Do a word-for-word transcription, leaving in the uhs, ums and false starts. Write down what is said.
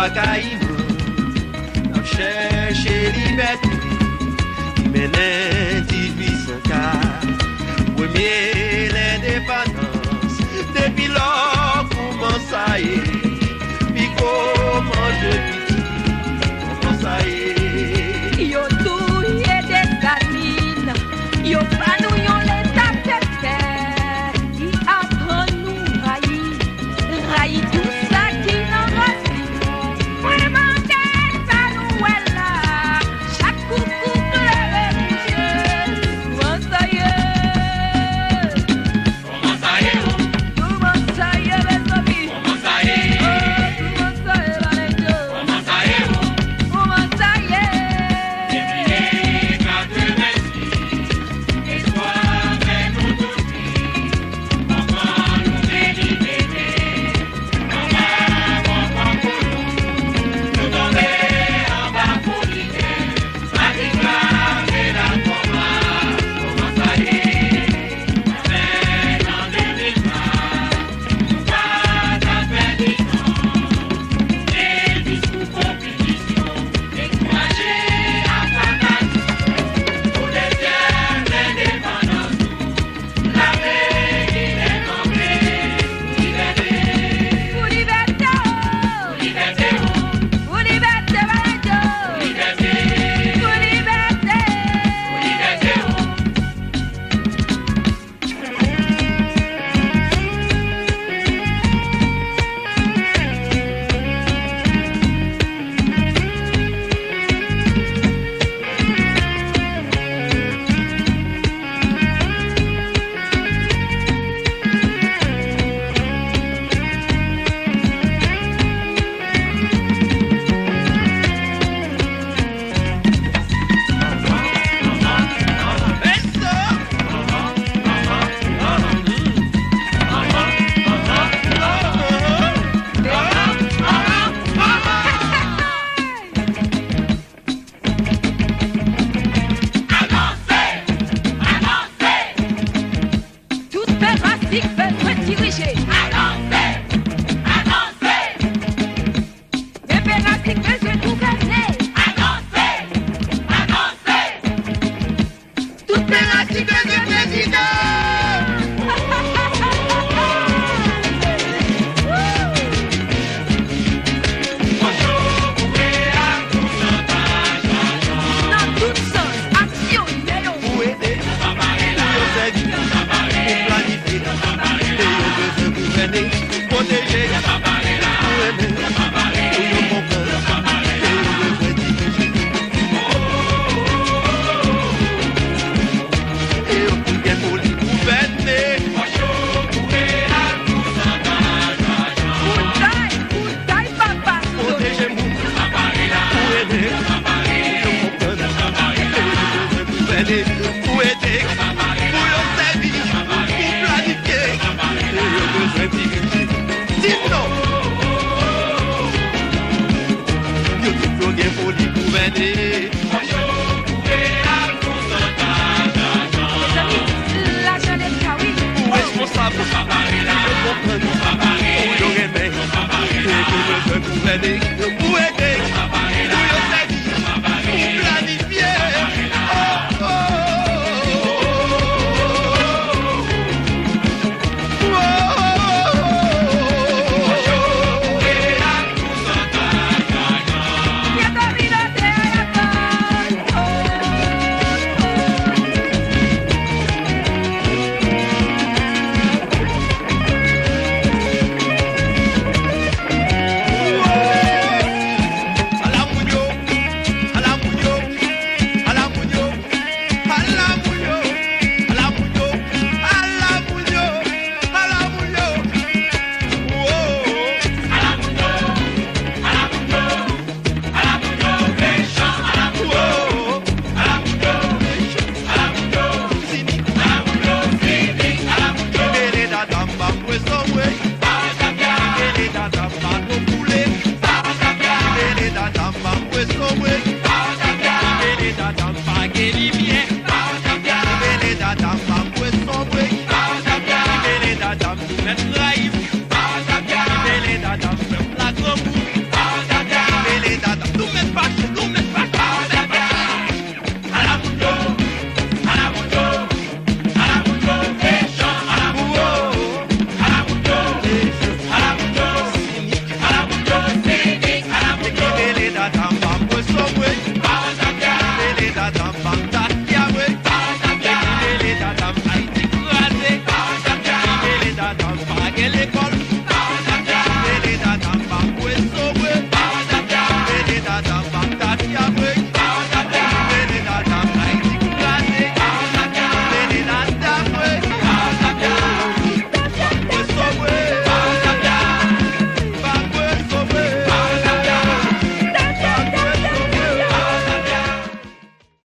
Lakay nou, n ap chèche libète ki mennen dizuit san kat. Premye lendepandans, depi lò kouman sa ye, pigo manje piti, kouman sa ye. Yo touye Desalin, yo ba nou yon leta pèpè ki aprann nou rayi. Rayi tou sa ki nan rasin. Mwen mande sa nou wè la. Chak koukouk leve kouche. Kòman sa ye? Kòman sa ye, o? Kòman sa ye, mezanmi? Kòman sa ye? O, kòman sa ye, Valentino? Kòman sa ye, o? Kòman sa ye? Depi katrevensis, espwa fè nou douti. Pou libète, o! Pou libète, o! Pou libète, Valentino! Pou libète! Pou libète! Pou libète, o! Anonse! Anonse! Tout pè rasik bezwen dirije. Anonse! Anonse! Men pè rasik bezwen gouvène. Anonse! Anonse! Tout pè rasik bezwen prezidan! Nan tout sans, aksyon, idè yo. Pou ede, pou yo sèvi, pou planifye, e yo bezwen gouvène, pwoteje, pou renmen, pou yo konprann, e yo bezwen dirije. E yo tou gen pou li gouvène. Pou tay, pou tay, papa, sou do. Pwoteje moun, pou ede, pou yo konprann, e yo bezwen gouvène, pou ede, pou yo sèvi, pou planifye, e yo bezwen dirije. Di m non. Yo tout yo gen pou li gouvène. Mezanmi, lajan leta, wi. Ou responsab, pou yo konprann, pou yo renmen, e pou yo bezwen gouvène.